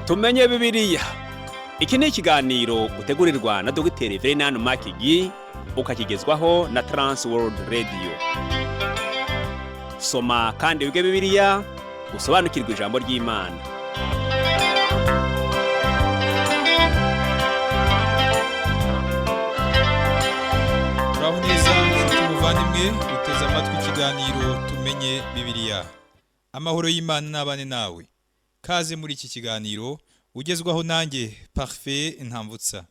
Tumenye Bibiliya. Iki ni ikiganiro utegurirwa na Dogiteri Verenani Makigi, ukakigezwaho na Trans World Radio. Soma kandi wige Bibiliya, usobanukirwe ijambo ry'Imana. Uraho neza, nshuti muvandimwe uteze amatwi ikiganiro Tumenye Bibiliya. Amahoro y'Imana n'abane nawe. Kaze muri iki kiganiro ugezwaho nanjye, Parfait Ntamvutsa.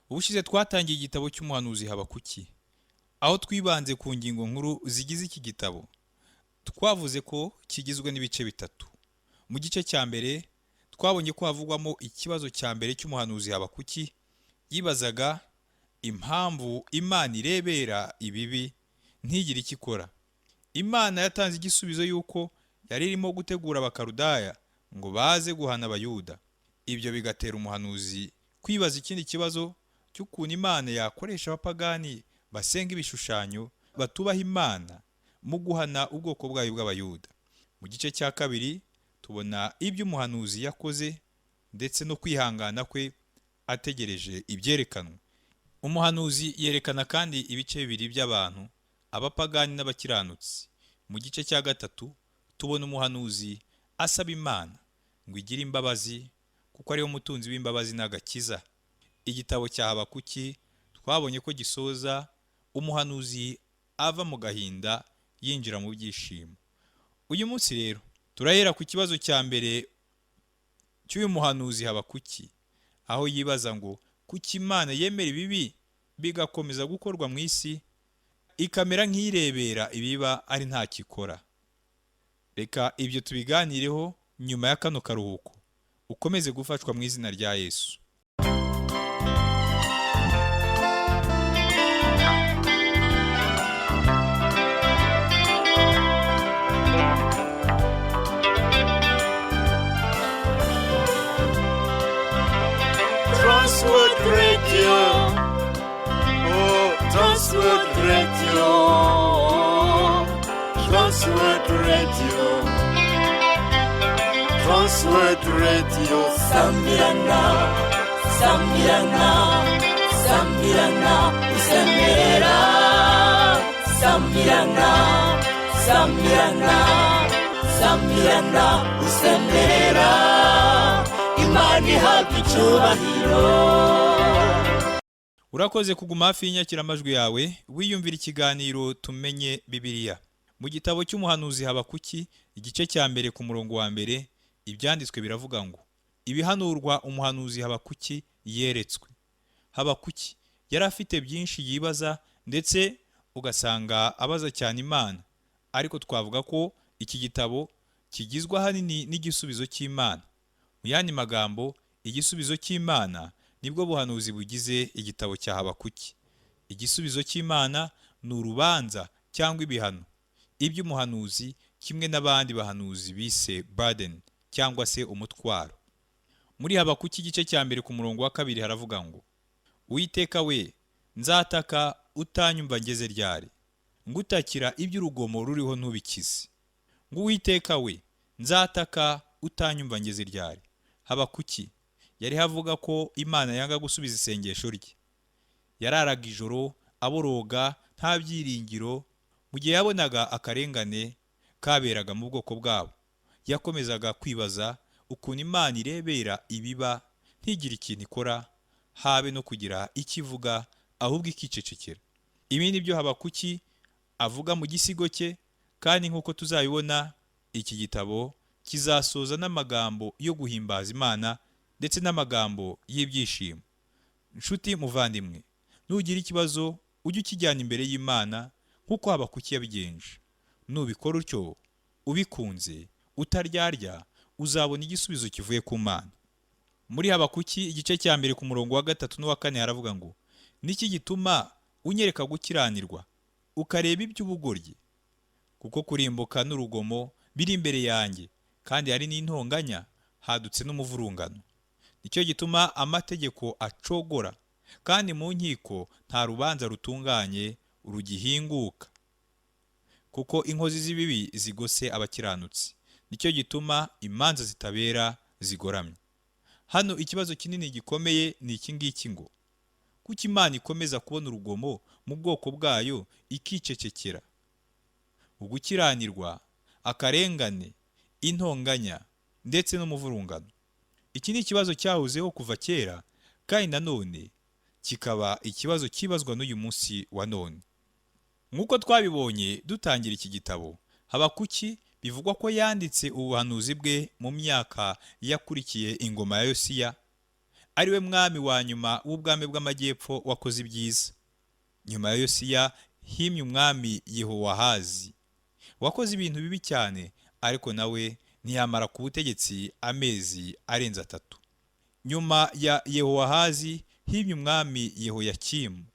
Ubushize twatangiye igitabo cy'umuhanuzi Habakuki, aho twibanze ku ngingo nkuru zigize iki gitabo. Twavuze ko kigizwe n'ibice bitatu. Mu gice cya mbere twabonye ko havugwamo ikibazo cya mbere cy'umuhanuzi Habakuki. Yibazaga impamvu Imana irebera ibibi ntigire icyo ikora. Imana yatanze igisubizo y'uko yari irimo gutegura Abakarudaya ngo baze guhana Abayuda. Ibyo bigatera umuhanuzi kwibaza ikindi kibazo cy'ukuntu Imana yakoresha abapagani basenga ibishushanyo, batubaha Imana, mu guhana ubwoko bwayo bw'Abayuda. Mu gice cya kabiri tubona ibyo umuhanuzi yakoze ndetse no kwihangana kwe ategereje ibyerekanwe. Umuhanuzi yerekana kandi ibice bibiri by'abantu, abapagani n'abakiranutsi. Mu gice cya gatatu tubona umuhanuzi asaba Imana ngo igire imbabazi, kuko ariyo mutunzi w'imbabazi n'agakiza. Igitabo cya Habakuki twabonye ko gisoza umuhanuzi ava mu gahinda yinjira mu byishimo. Uyu munsi rero turahera ku kibazo cya mbere cy'uyu muhanuzi Habakuki, aho yibaza ngo kuki Imana yemera ibibi bigakomeza gukorwa mu isi, ikamera nk'irebera ibiba ari ntacyo ikora? Reka ibyo tubiganireho nyuma ya kano karuhuko. Ukomeze gufashwa mu izina rya Yesu. Transworld Radio. Oh, Transworld Radio. Transworld Radio. Transworld Radio. Sambirana, sambirana, sambirana, usemerera. Sambirana, sambirana, sambirana, usemerera. Imana ihabwa icubahiro. Urakoze kuguma hafi y'inyakiramajwi yawe wiyumvira ikiganiro Tumenye Bibiliya. Mu gitabo cy'umuhanuzi Habakuki, igice cya mbere ku murongo wa mbere, ibyanditswe biravuga ngo: "Ibihanurwa umuhanuzi Habakuki yeretswe." Habakuki yari afite byinshi yibaza, ndetse ugasanga abaza cyane Imana, ariko twavuga ko iki gitabo kigizwe ahanini n'igisubizo cy'Imana. Mu yandi magambo, igisubizo cy'Imana nibwo buhanuzi bugize igitabo cya Habakuki. Igisubizo cy'Imana ni urubanza cyangwa ibihano, iby'umuhanuzi kimwe n'abandi bahanuzi bise burden cyangwa se umutwaro. Muri Habakuki igice cya mbere ku murongo wa kabiri haravuga ngo: "Uwiteka we, nzataka utanyumva ngeze ryari? Ngutakira iby'urugomo ruriho ntubikize. Ngo Uwiteka we, nzataka utanyumva ngeze ryari?" Habakuki yari avuga ko Imana yanga gusubiza isengesho rye. Yararaga ijoro aboroga, nta byiringiro, mu gihe yabonaga akarengane kaberaga mu bwoko bwabo. Yakomezaga kwibaza ukuntu Imana irebera ibiba ntigire ikintu ikora, habe no kugira icyo ivuga, ahubwo ikicecekera. Ibi ni byo Habakuki avuga mu gisigo cye, kandi nk'uko tuzabibona, iki gitabo kizasoza n'amagambo yo guhimbaza Imana ndetse n'amagambo y'ibyishimo. Nshuti muvandimwe, nugira ikibazo ujye ukijyana imbere y'Imana nk'uko Habakuki yabigenje. Nubikora utyo ubikunze, utaryarya, uzabona igisubizo kivuye ku Mana. Muri Habakuki igice cya mbere ku murongo wa gatatu n'uwa kane haravuga ngo: "Niki gituma unyereka gukiranirwa, ukareba iby'ubugoryi? Kuko kurimbuka n'urugomo biri imbere yanjye, kandi hari n'intonganya, hadutse n'umuvurungano. Nicyo gituma amategeko acogora, kandi mu nkiko nta rubanza rutunganye rugihinguka. Kuko inkozi z'ibibi zigose abakiranutsi, nicyo gituma imanza zitabera zigoramye." Hano ikibazo kinini gikomeye ni iki ngiki ngo: kuki Imana ikomeza kubona urugomo mu bwoko bwayo ikicecekera? Ugukiranirwa, akarengane, intonganya ndetse n'umuvurungano. Iki ni ikibazo cyahozeho kuva kera, kandi nanone kikaba ikibazo kibazwa n'uyu munsi wa none. Nk'uko twabibonye dutangira iki gitabo, Habakuki bivugwa ko yanditse ubuhanuzi bwe mu myaka yakurikiye ingoma ya Yosiya, ariwe mwami wa nyuma w'ubwami bw'amajyepfo wakoze ibyiza. Nyuma ya Yosiya himye umwami Yehowahazi wakoze ibintu bibi cyane, ariko nawe ntiyamara ku butegetsi amezi arenze 3. Nyuma ya Yehowahazi himye umwami Yehoyakimu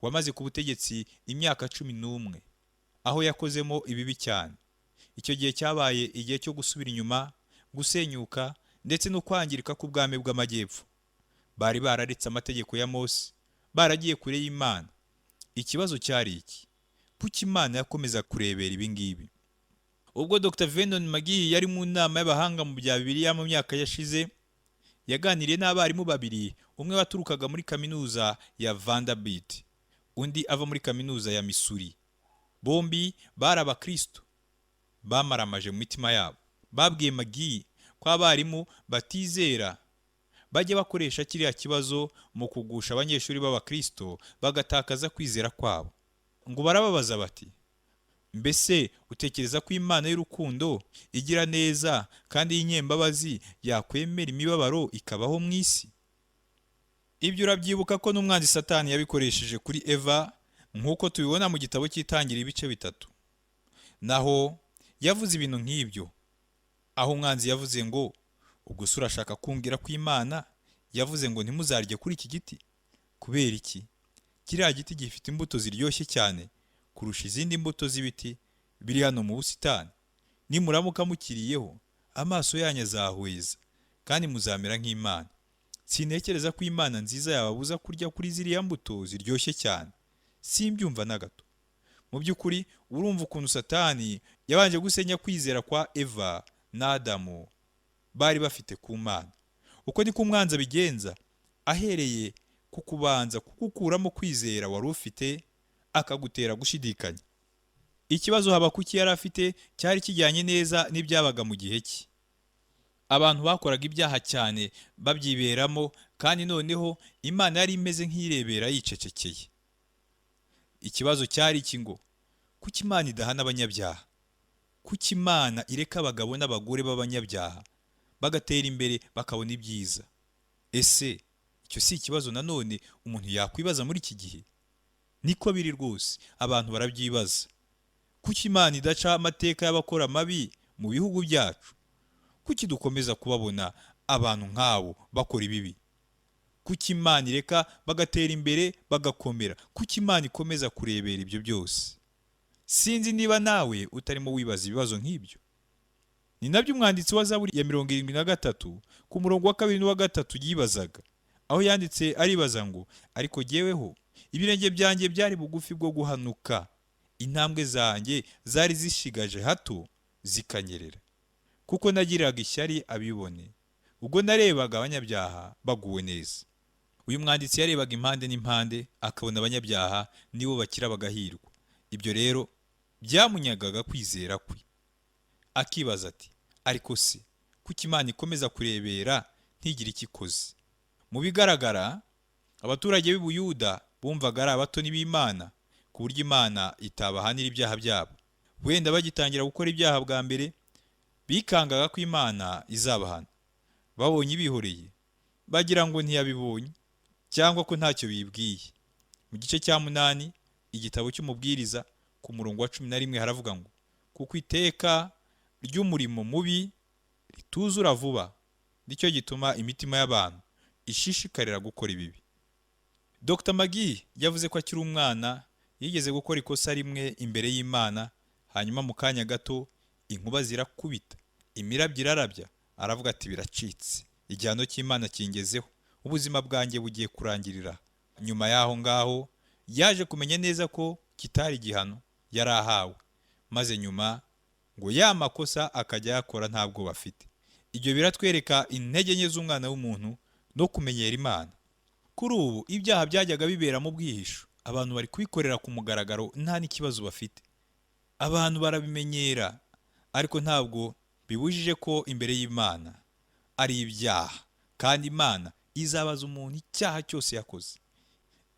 wamaze ku butegetsi imyaka 11, aho yakozemo ibibi cyane. Icyo gihe cyabaye igihe cyo gusubira inyuma, gusenyuka ndetse no kwangirika k'ubwami bw'amajyepfo. Bari bararetse amategeko ya Mose, baragiye kure y'Imana. Ikibazo cyari iki: kuki Imana yakomeza kurebera ibi ngibi? Ubwo Dr. Vernon McGee yari mu nama y'abahanga mu bya Bibiliya mu myaka yashize, yaganiriye n'abarimu babiri, umwe waturukaga muri kaminuza ya Vanderbilt, undi ava muri kaminuza ya Missouri. Bombi bari abakristo bamaramaje mu mitima yabo. Babwiye McGee ko abarimu batizera bajya bakoresha kiriya kibazo mu kugusha abanyeshuri b'abakristo bagatakaza kwizera kwabo. Ngo barababaza bati: mbese utekereza ko Imana y'urukundo igira neza kandi y'inyembabazi yakwemera imibabaro ikabaho mu isi? Ibyo urabyibuka ko n'umwanzi Satani yabikoresheje kuri Eva, nk'uko tubibona mu gitabo cy'Itangira ibice 3. Naho yavuze ibintu nk'ibyo, aho umwanzi yavuze ngo: ubwo se urashaka kumbwira ko Imana yavuze ngo ntimuzarye kuri iki giti? Kubera iki? Kiriya giti gifite imbuto ziryoshye cyane kurusha izindi mbuto z'ibiti biri hano mu busitani. Nimuramuka mukiriyeho, amaso yanyu azahweza kandi muzamera nk'Imana. Sintekereza ko Imana nziza yababuza kurya kuri ziriya mbuto ziryoshye cyane. Simbyumva na gato. Mu by'ukuri urumva ukuntu Satani yabanje gusenya kwizera kwa Eva na Adamu bari bafite ku Mana. Uko niko umwanzi abigenza, ahereye ku kubanza kugukuramo kwizera wari ufite, akagutera gushidikanya. Ikibazo Habakuki yari afite cyari kijyanye neza n'ibyabaga mu gihe cye. Abantu bakoraga ibyaha cyane babyiberamo, kandi noneho Imana yari imeze nk'irebera yicecekeye. Ikibazo cyari iki ngo: kuki Imana idahana abanyabyaha? Kuki Imana ireka abagabo n'abagore b'abanyabyaha bagatera imbere bakabona ibyiza? Ese icyo si ikibazo nanone umuntu yakwibaza muri iki gihe? Niko biri rwose, abantu barabyibaza. Kuki Imana idaca amateka y'abakora amabi mu bihugu byacu? Kuki dukomeza kubabona abantu nk'abo bakora ibibi? Kuki Imana ireka bagatera imbere bagakomera? Kuki Imana ikomeza kurebera ibyo byose? Sinzi niba nawe utarimo wibaza ibibazo nk'ibyo. Ni nabyo umwanditsi wa Zaburi ya 73 ku murongo wa 2 n'uwa 3 yibazaga, aho yanditse aribaza ngo: ariko jyeweho ibirenge byanjye byari bugufi bwo guhanuka, intambwe zanjye zari zishigaje hato zikanyerera, kuko nagiraga ishyari abibone, ubwo narebaga abanyabyaha baguwe neza. Uyu mwanditsi yarebaga impande n'impande akabona abanyabyaha nibo bakira bagahirwa. Ibyo rero byamunyagaga kwizera kwe. Akibaza ati: ariko se kuki Imana ikomeza kurebera ntigire icyo ikoze? Mu bigaragara abaturage b'i Buyuda bumvaga ari abatoni b'Imana, ku buryo Imana itabahanira ibyaha byabo. Wenda bagitangira gukora ibyaha bwa mbere, bikangaga ko Imana izabahana. Babonye ibihoreye, bagira ngo ntiyabibonye cyangwa ko ntacyo bibwiye. Mu gice cya 8 igitabo cy'Umubwiriza ku murongo wa 11 haravuga ngo: kuko iteka ry'umurimo mubi rituzura vuba, nicyo gituma imitima y'abantu ishishikarira gukora ibibi. Dr. McGee yavuze ko akiri umwana yigeze gukora ikosa rimwe imbere y'Imana, hanyuma mu kanya gato inkuba zirakubita, imirabyo irarabya, aravuga ati: biracitse, igihano cy'Imana kingezeho, ubuzima bwanjye bugiye kurangirira. Nyuma y'aho ngaho yaje kumenya neza ko kitari igihano yari ahawe, maze nyuma ngo ya makosa akajya yakora ntabwo bafite. Ibyo biratwereka intege nke z'umwana w'umuntu no kumenyera Imana. Kuri ubu ibyaha byajyaga bibera mu bwihisho, abantu bari kubikorera ku mugaragaro nta n'ikibazo bafite. Abantu barabimenyera, ariko ntabwo bibujije ko imbere y'Imana ari ibyaha, kandi Imana izabaza umuntu icyaha cyose yakoze.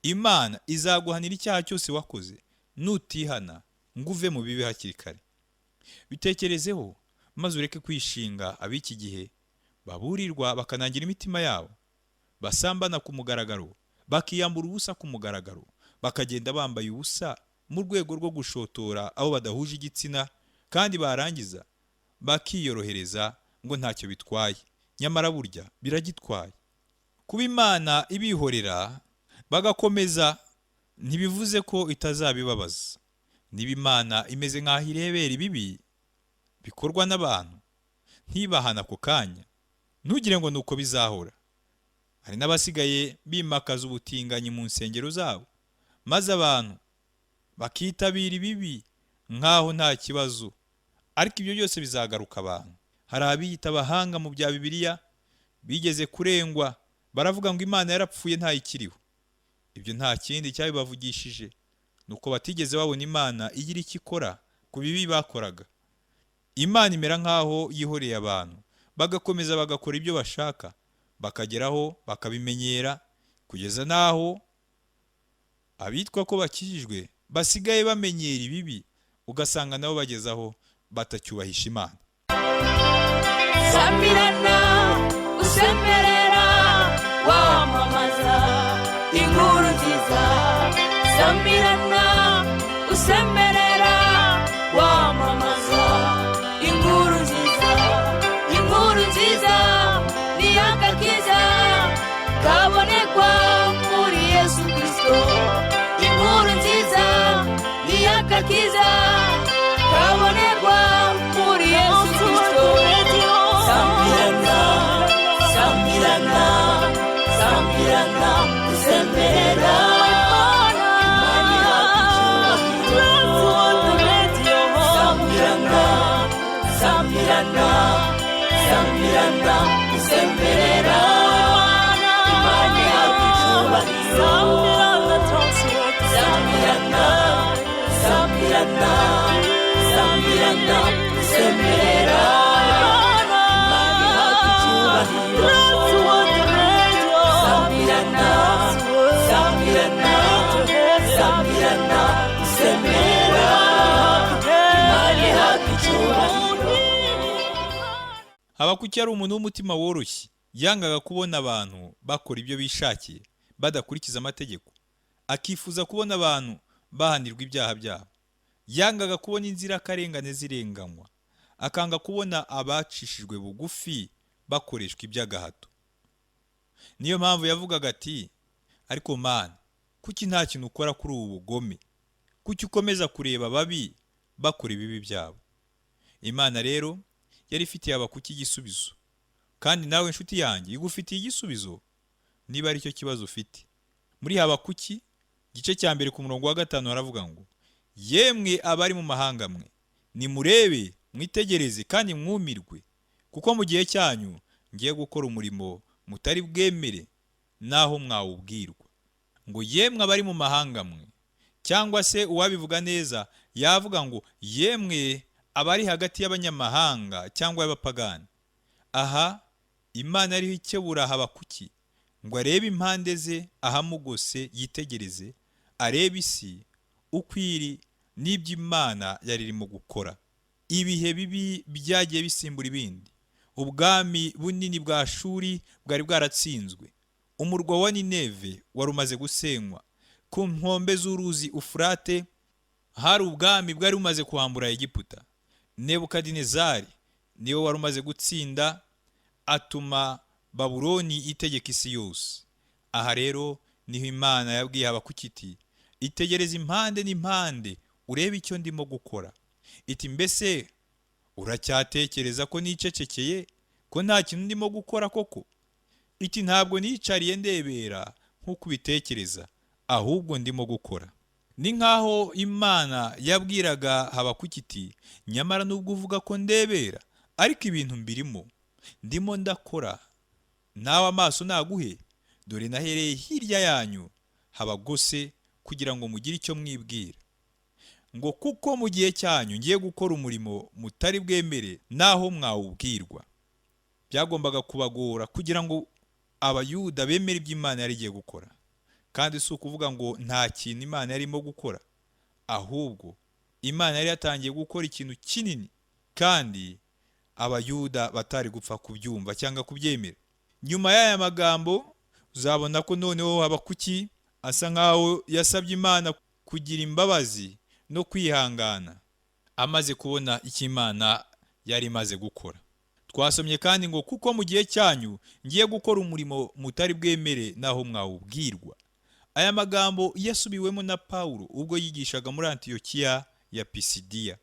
Imana izaguhanira icyaha cyose wakoze nutihana ngo uve mu bibi hakiri kare. Bitekerezeho maze ureke kwishinga ab'iki gihe baburirwa bakanangira imitima yabo, basambana ku mugaragaro, bakiyambura ubusa ku mugaragaro, bakagenda bambaye ubusa mu rwego rwo gushotora abo badahuje igitsina, kandi barangiza bakiyorohereza ngo ntacyo bitwaye, nyamara burya biragitwaye. Kuba Imana ibihorera bagakomeza ntibivuze ko itazabibabaza. Niba Imana imeze nk'aho irebera ibibi bikorwa n'abantu ntibahana ako kanya, ntugire ngo ni uko bizahora. Hari n'abasigaye bimakaza ubutinganyi mu nsengero zabo, maze abantu bakitabira ibibi nk'aho nta kibazo, ariko ibyo byose bizagaruka abantu. Hari abiyita abahanga mu bya Bibiliya bigeze kurengwa, baravuga ngo Imana yarapfuye ntayikiriho. Ibyo nta kindi cyabibavugishije, ni uko batigeze babona Imana igira icyo ikora ku bibi bakoraga. Imana imera nk'aho yihoreye abantu, bagakomeza bagakora ibyo bashaka, bakageraho bakabimenyera, kugeza n'aho abitwa ko bakijijwe basigaye bamenyera ibibi, ugasanga nabo bagezaho batacyubahisha Imana. Samirana usemerera wamamaza inkuru nziza, Samirana usemerera wamamaza inkuru nziza, inkuru nziza ni agakiza kabonekwa muri Yesu Kristo, inkuru nziza ni agakiza kabonekwa muri Yesu Kristo. Samirana, Samirana, Samirana usemerera, Imana ihabwa icyubahiro. Samirana, Samirana, Samirana usemerera, Imana ihabwa icyubahiro. Samirana, Samirana, Samirana usemerera, Imana ihabwa icyubahiro. Samirana, Samirana, Samirana usemerera, Imana ihabwa icyubahiro. Habakuki yari umuntu w'umutima woroshye, yangaga kubona abantu bakora ibyo bishakiye badakurikiza amategeko, akifuza kubona abantu bahanirwa ibyaha byabo. Yangaga kubona inzirakarengane zirenganywa, akanga kubona abacishijwe bugufi bakoreshwa iby'agahato. Niyo mpamvu yavugaga ati, ariko Mana, kuki nta kintu ukora kuri ubu bugome? Kuki ukomeza kureba ababi bakora ibibi byabo? Imana rero yari ifitiye Habakuki igisubizo, kandi nawe inshuti yanjye igufitiye igisubizo niba ari cyo kibazo ufite. Muri Habakuki igice cya 1 ku murongo wa 5 haravuga ngo, yemwe abari mu mahanga mwe, nimurebe mwitegereze kandi mwumirwe, kuko mu gihe cyanyu ngiye gukora umurimo mutari bwemere naho mwawubwirwa. Ngo yemwe abari mu mahanga mwe, cyangwa se uwabivuga neza yavuga ngo yemwe abari hagati y'abanyamahanga cyangwa y'abapagani. Aha Imana ariho ikebura Habakuki ngo arebe impande ze ahamugose, yitegereze, arebe isi uko iri n'ibyo Imana yari irimo gukora. Ibihe bibi byagiye bisimbura ibindi. Ubwami bunini bwa Ashuri bwari bwaratsinzwe, umurwa wa Nineve wari umaze gusenywa, ku nkombe z'uruzi Ufurate hari ubwami bwari bumaze kuhambura Egiputa. Nebukadinezari niwe wari umaze gutsinda, atuma Babuloni itegeka isi yose. Aha rero niho Imana yabwiye Habakuki iti, itegereze impande n'impande urebe icyo ndimo gukora. Iti, mbese uracyatekereza ko nicecekeye, ko nta kintu ndimo gukora koko? Iti, ntabwo nicariye ndebera nk'uko ubitekereza, ahubwo ndimo gukora. Ni nkaho Imana yabwiraga Habakuki iti, nyamara nubwo uvuga ko ndebera, ariko ibintu mbirimo. Ndimo ndakora, nawe amaso naguhe. Dore nahereye hirya yanyu habagose kugira ngo mugire icyo mwibwira, ngo kuko mu gihe cyanyu ngiye gukora umurimo mutari bwemere naho mwawubwirwa. Byagombaga kubagora kugira ngo Abayuda bemere ibyo Imana yari igiye gukora. Kandi si ukuvuga ngo nta kintu Imana yarimo gukora, ahubwo Imana yari yatangiye gukora ikintu kinini kandi Abayuda batari gupfa kubyumva cyangwa kubyemera. Nyuma y'aya magambo uzabona ko noneho Habakuki asa nkaho yasabye Imana kugira imbabazi no kwihangana, amaze kubona icyo Imana yari imaze gukora. Twasomye kandi ngo kuko mu gihe cyanyu ngiye gukora umurimo mutari bwemere naho mwawubwirwa. Aya magambo yasubiwemo na Pawulo ubwo yigishaga muri Antiyokiya ya Pisidiya.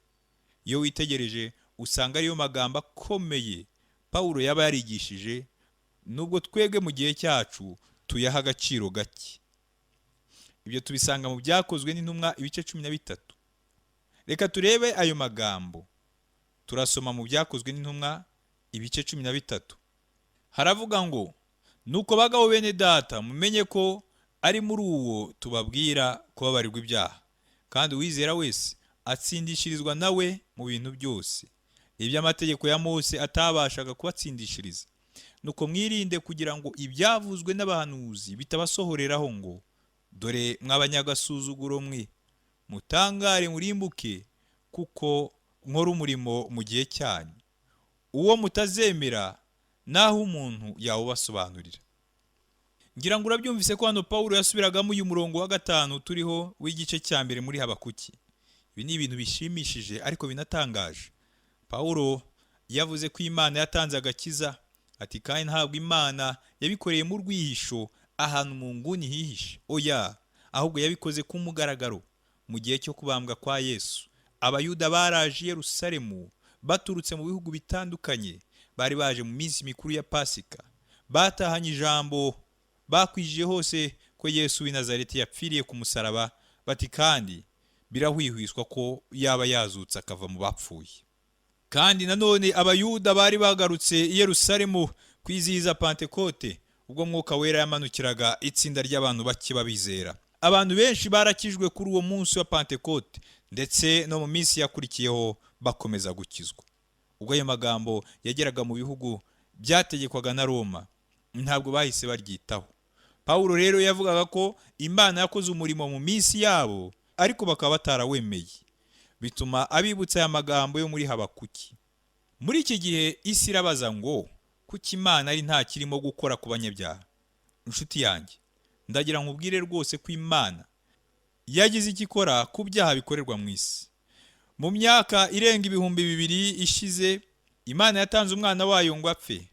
Iyo witegereje usanga ariyo magambo akomeye Pawulo yaba yarigishije, nubwo twebwe mu gihe cyacu tuyaha agaciro gake. Ibyo tubisanga mu Byakozwe n'Intumwa ibice 13. Reka turebe ayo magambo. Turasoma mu Byakozwe n'Intumwa ibice 13. Haravuga ngo nuko bagabo bene data, mumenye ko ari muri uwo tubabwira kubabarirwa ibyaha, kandi uwizera wese atsindishirizwa nawe mu bintu byose, iby'amategeko ya Mose atabashaga kubatsindishiriza. Nuko mwirinde kugira ngo ibyavuzwe n'abahanuzi bitabasohoreraho ngo dore mw'abanyagasuzuguro mwe, mutangare murimbuke, kuko nkora umurimo mu gihe cyanyu, uwo mutazemera naho umuntu yawubasobanurira. Ngira ngo urabyumvise ko hano Pawulo yasubiragamo uyu murongo wa 5 turiho w'igice cya mbere muri Habakuki. Ibi ni ibintu bishimishije ariko binatangaje. Pawulo yavuze ko Imana yatanze agakiza, ati kandi ntabwo Imana yabikoreye mu rwihisho ahantu mu nguni hihishe, oya, ahubwo yabikoze ku mugaragaro mu gihe cyo kubambwa kwa Yesu. Abayuda baraje i Yerusalemu baturutse mu bihugu bitandukanye, bari baje mu minsi mikuru ya Pasika, batahanye ijambo bakwijije hose ko Yesu w'i Nazareti yapfiriye ku musaraba, bati kandi birahwihwiswa ko yaba yazutse akava mu bapfuye. Kandi nanone Abayuda bari bagarutse i Yerusalemu kwizihiza Pantekote, ubwo Mwuka Wera yamanukiraga itsinda ry'abantu bake babizera. Abantu benshi barakijwe kuri uwo munsi wa Pantekote, ndetse no mu minsi yakurikiyeho bakomeza gukizwa. Ubwo ayo magambo yageraga mu bihugu byategekwaga na Roma, ntabwo bahise baryitaho. Pawulo rero yavugaga ko Imana yakoze umurimo mu minsi yabo, ariko bakaba batarawemeye. Bituma abibutsa aya magambo yo muri Habakuki. Muri iki gihe isi irabaza ngo kuki Imana ari nta kirimo gukora ku banyabyaha? Inshuti yanjye, ndagira nkubwire rwose ko Imana yagize icyo ikora ku byaha bikorerwa mu isi. Mu myaka irenga 2000 ishize, Imana yatanze umwana wayo ngo apfe.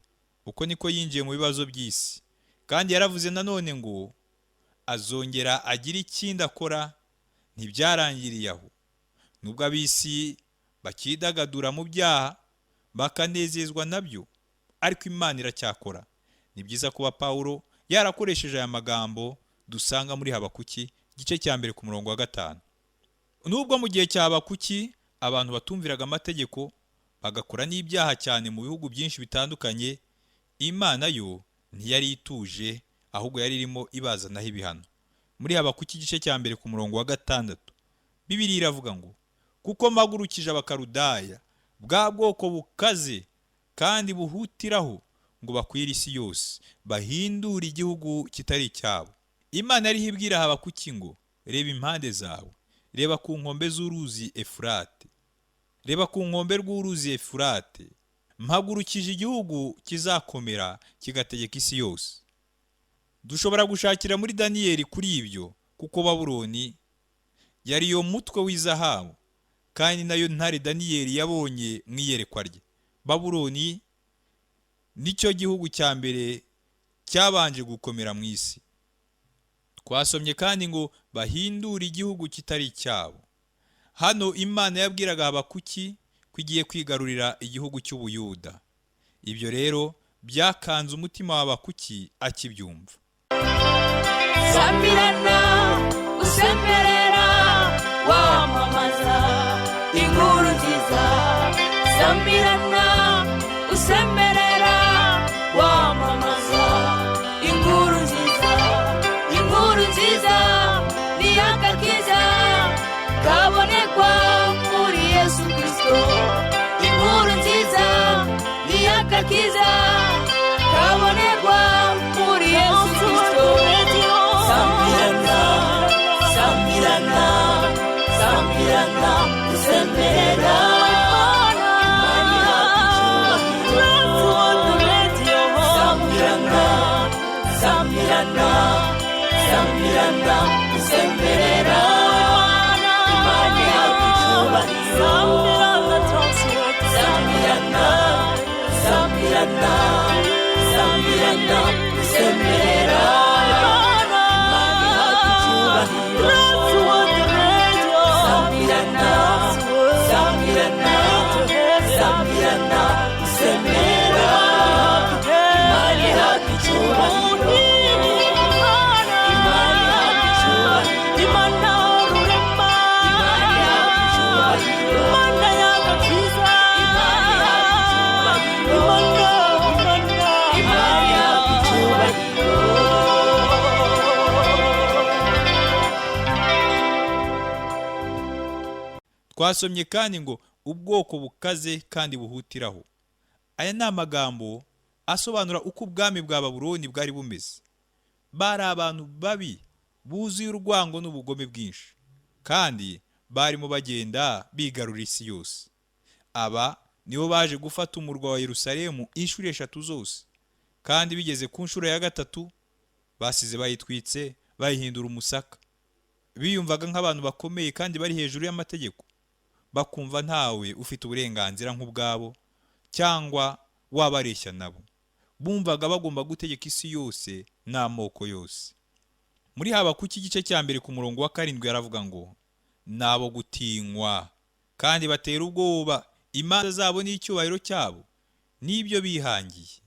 Uko niko yinjiye mu bibazo by'isi. Kandi yaravuze nanone ngo azongera agira ikindi akora. Ntibyarangiriye aho. Nubwo ab'isi bakidagadura mu byaha bakanezezwa nabyo, ariko Imana iracyakora. Ni byiza kuba Pawulo yarakoresheje aya magambo dusanga muri Habakuki igice cya 1 ku murongo wa 5. Nubwo mu gihe cya Habakuki abantu batumviraga amategeko bagakora n'ibyaha cyane mu bihugu byinshi bitandukanye, Imana yo ntiyari ituje, ahubwo yari irimo ibazanaho ibihano. Muri Habakuki igice cya 1 ku murongo wa 6, Bibiliya iravuga ngo kuko mpagurukije Abakaludaya, bwa bwoko bukaze kandi buhutiraho, ngo bakwire isi yose, bahindure igihugu kitari icyabo. Imana yari ibwira Habakuki ngo reba impande zawe, reba ku nkombe z'uruzi Efurate, reba ku nkombe rw'uruzi Efurate, mpagurukije igihugu kizakomera kigategeka isi yose. Dushobora gushakira muri Daniyeli kuri ibyo, kuko Babuloni yari yo mutwe w'izahabu, kandi nayo ntare Daniyeli yabonye mu iyerekwa rye. Babuloni nicyo gihugu cya mbere cyabanje gukomera mu isi. Twasomye kandi ngo bahindure igihugu kitari icyabo. Hano Imana yabwiraga Habakuki ko igiye kwigarurira igihugu cy'Ubuyuda. Ibyo rero byakanze umutima wa Habakuki akibyumva. Samirana usemerera wamamaza inkuru nziza, Samirana usemerera. Agakiza kabonerwa muri Yesu Kristo. Sambirana, sambirana, sambirana, usemerera. Sambirana, sambirana, sambirana, usemerera. Imana ihabwa icyubahiro. Sambirana, sambirana, sambirana, usemerera. Imana ihabwa icyubahiro. Sambirana, sambirana, sambirana, usemerera. Imana ihabwa icyubahiro. Imana ihabwa icyubahiro. Imana ihabwa icyubahiro. Imana ihabwa icyubahiro. Imana ihabwa icyubahiro. Twasomye kandi ngo ubwoko bukaze kandi buhutiraho. Aya ni amagambo asobanura uko ubwami bwa Babuloni bwari bumeze. Bari abantu babi buzuye urwango n'ubugome bwinshi, kandi barimo bagenda bigarura isi yose. Aba nibo baje gufata umurwa wa Yerusalemu inshuro 3 zose, kandi bigeze ku nshuro ya 3 basize bayitwitse bayihindura umusaka. Biyumvaga nk'abantu bakomeye kandi bari hejuru y'amategeko, bakumva ntawe ufite uburenganzira nk'ubwabo cyangwa wabareshya nabo. Bumvaga bagomba gutegeka isi yose n'amoko yose. Muri Habakuki igice cya 2 ku murongo wa 7 yaravuga ngo nabo gutinywa kandi batera ubwoba, imana zabo n'icyubahiro cyabo n'ibyo bihangiye.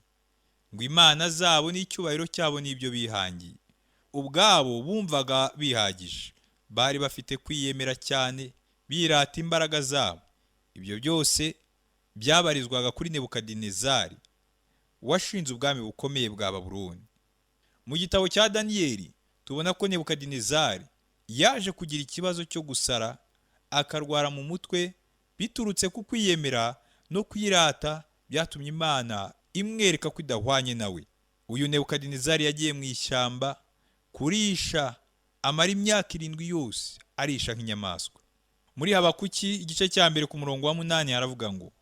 Ngo imana zabo n'icyubahiro cyabo n'ibyo bihangiye. Ubwabo bumvaga bihagije, bari bafite kwiyemera cyane, birata imbaraga zabo. Ibyo byose byabarizwaga kuri Nebukadinezari washinze ubwami bukomeye bwa Babuloni. Mu gitabo cya Daniyeli tubona ko Nebukadinezari yaje kugira ikibazo cyo gusara, akarwara mu mutwe biturutse ku kwiyemera no kwirata byatumye Imana imwereka ko idahwanye nawe. Uyu Nebukadinezari yagiye mu ishyamba kurisha, amara imyaka 7 yose arisha nk'inyamaswa. Muri Habakuki igice cya 2 ku murongo wa 8 haravuga ngo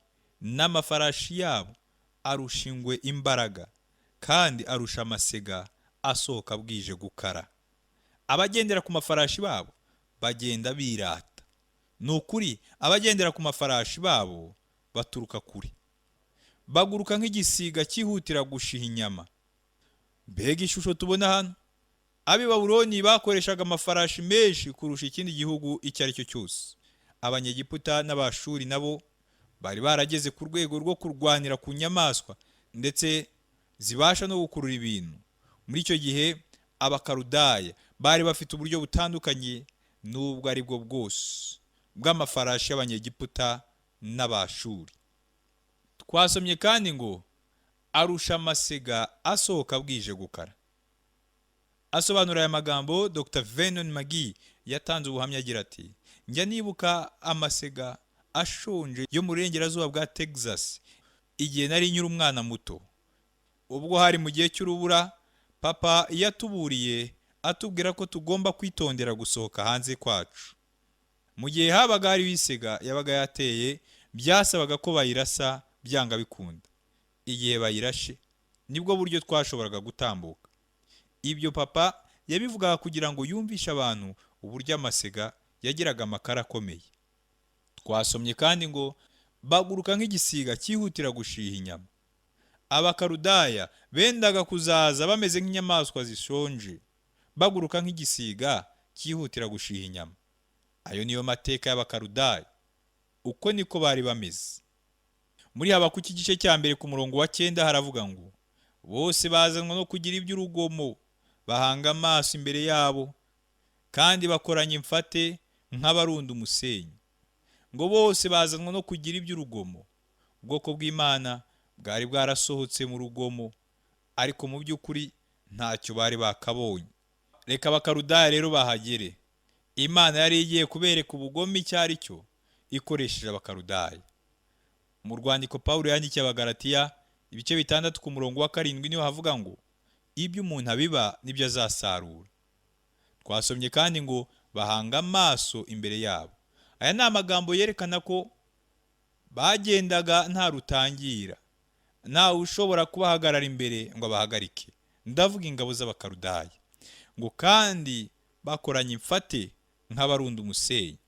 n'amafarashi yabo arusha ingwe imbaraga, kandi arusha amasega asohoka bwije gukara. Abagendera ku mafarashi babo bagenda birata. Ni ukuri abagendera ku mafarashi babo baturuka kure, baguruka nk'igisiga cyihutira gushiha inyama. Mbega ishusho tubona hano! Ab'i Babuloni bakoreshaga amafarashi menshi kurusha ikindi gihugu icyo ari cyo cyose. Abanyegiputa n'Abashuri nabo bari barageze ku rwego rwo kurwanira ku nyamaswa ndetse zibasha no gukurura ibintu. Muri icyo gihe Abakaludaya bari bafite uburyo butandukanye n'ubwo ari bwo bwose bw'amafarashi y'Abanyegiputa n'Abashuri. Twasomye kandi ngo arusha amasega asohoka bwije gukara. Asobanura aya magambo, Dr. Vernon McGee yatanze ubuhamya agira ati njya nibuka amasega ashonje yo mu burengerazuba bwa Texas igihe nari nkiri umwana muto. Ubwo hari mu gihe cy'urubura, papa yatuburiye atubwira ko tugomba kwitondera gusohoka hanze kwacu. Mu gihe habaga hari isega yabaga yateye, byasabaga ko bayirasa byanga bikunda. Igihe bayirashe nibwo buryo twashoboraga gutambuka. Ibyo papa yabivugaga kugira ngo yumvishe abantu uburyo amasega yagiraga amakara akomeye. Twasomye kandi ngo baguruka nk'igisiga cyihutira gushiha inyama. Abakaludaya bendaga kuzaza bameze nk'inyamaswa zishonje, baguruka nk'igisiga cyihutira gushiha inyama. Ayo niyo mateka y'Abakaludaya, uko niko bari bameze. Muri Habakuki igice cya 2 ku murongo wa 9 haravuga ngo bose bazanwa no kugira iby'urugomo, bahanga amaso imbere yabo, kandi bakoranye imfate nk'abarunda umusenyi. Ngo bose bazanwa no kugira iby'urugomo. Ubwoko bw'Imana bwari bwarasohotse mu rugomo, ariko mu by'ukuri ntacyo bari bakabonye. Reka Abakaludaya rero bahagere. Imana yari igiye kubereka ubugome icyo ari cyo ikoresheje Abakaludaya. Mu rwandiko Pawulo yandikiye Abagalatiya Ibice 6 ku murongo wa 7 niho havuga ngo ibyo umuntu abiba nibyo azasarura. Twasomye kandi ngo bahanga amaso imbere yabo. Aya ni amagambo yerekana ko bagendaga nta rutangira, ntawe ushobora kubahagarara imbere ngo abahagarike. Ndavuga ingabo z'Abakaludaya. Ngo kandi bakoranye imfate nk'abarunda umusenyi.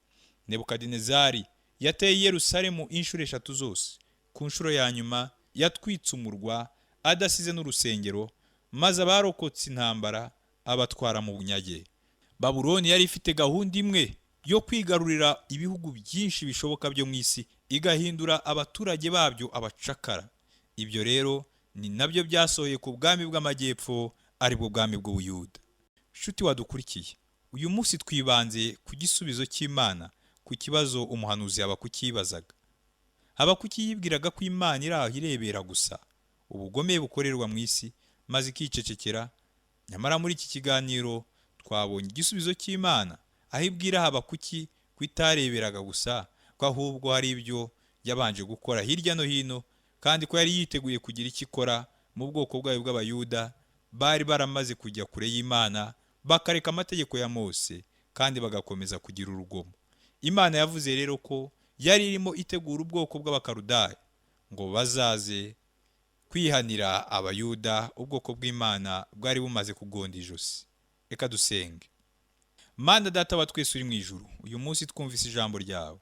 Nebukadinezari yateye Yerusalemu inshuro 3 zose. Ku nshuro ya nyuma yatwitse umurwa adasize n'urusengero, maze abarokotse intambara abatwara mu bunyage. Babuloni yari ifite gahunda imwe yo kwigarurira ibihugu byinshi bishoboka byo mu isi, igahindura abaturage babyo abacakara. Ibyo rero ni nabyo byasohoye ku bwami bw'amajyepfo, aribwo bwami bw'Ubuyuda. Nshuti wadukurikiye, uyu munsi twibanze ku gisubizo cy'Imana ku kibazo umuhanuzi Habakuki yibazaga. Habakuki yibwiraga ko Imana iri aho irebera gusa ubugome bukorerwa mu isi, maze ikicecekera. Nyamara muri iki kiganiro twabonye igisubizo cy'Imana, aho ibwira Habakuki ko itareberaga gusa, ko ahubwo hari ibyo yabanje gukora hirya no hino, kandi ko yari yiteguye kugira icyo ikora mu bwoko bwayo bw'Abayuda bari baramaze kujya kure y'Imana, bakareka amategeko ya Mose kandi bagakomeza kugira urugomo. Imana yavuze rero ko yari irimo itegura ubwoko bw'Abakaludaya ngo bazaze kwihanira Abayuda, ubwoko bw'Imana bwari bumaze kugonda ijosi. Reka dusenge. Mana Data wa twese uri mu ijuru, uyu munsi twumvise ijambo ryawe,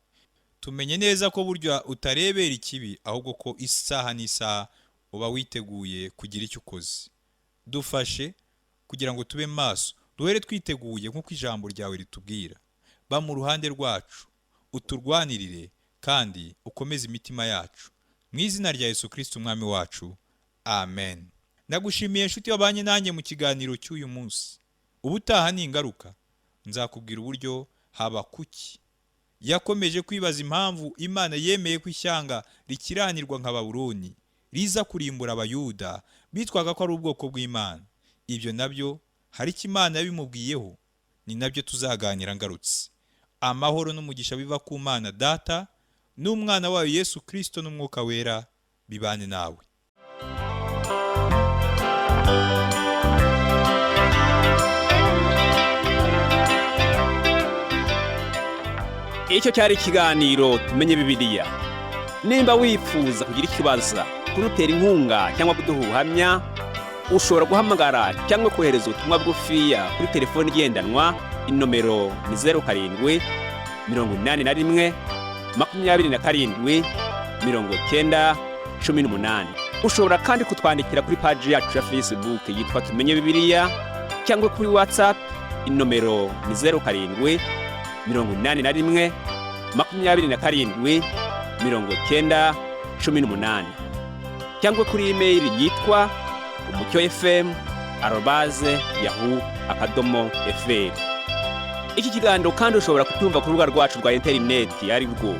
tumenye neza ko burya utarebera ikibi, ahubwo ko isaha n'isaha uba witeguye kugira icyo ukoze. Dufashe kugira ngo tube maso, duhere twiteguye nk'uko ijambo ryawe ritubwira. Ba mu ruhande rwacu, uturwanirire kandi ukomeze imitima yacu. Mu izina rya Yesu Kristo umwami wacu, amen. Nagushimiye nshuti wabanye nanjye mu kiganiro cy'uyu munsi. Ubutaha ni ingaruka, nzakubwira uburyo Habakuki yakomeje kwibaza impamvu Imana yemeye ko ishyanga rikiranirwa nka Babuloni riza kurimbura Abayuda bitwaga ko ari ubwoko bw'Imana. Ibyo nabyo hari icyo Imana yabimubwiyeho, ni nabyo tuzaganira ngarutse. Amahoro n'umugisha biva ku Mana Data n'umwana wayo Yesu Kristo n'Umwuka Wera bibane nawe. Icyo cyari ikiganiro Tumenye Bibiliya. Nimba wifuza kugira ikibazo, kudutera inkunga cyangwa kuduha ubuhamya, ushobora guhamagara cyangwa kohereza ubutumwa bugufiya kuri telefoni igendanwa. Inomero ni 07 81 27 90 18. Ushobora kandi kutwandikira kuri paji yacu ya Facebook yitwa Tumenye Bibiliya, cyangwa kuri WhatsApp. Inomero ni 07 81 27 90 18, cyangwa kuri imeyili yitwa umucyo fm @yahoo.fr. Iki kiganiro kandi ushobora kucyumva ku rubuga rwacu rwa interineti, ari rwo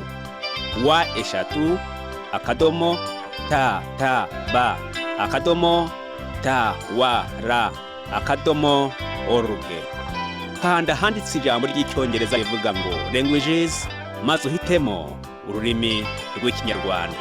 www.ttb.twr.org. Kanda handitse ijambo ry'icyongereza rivuga ngo languages, maze uhitemo ururimi rw'Ikinyarwanda.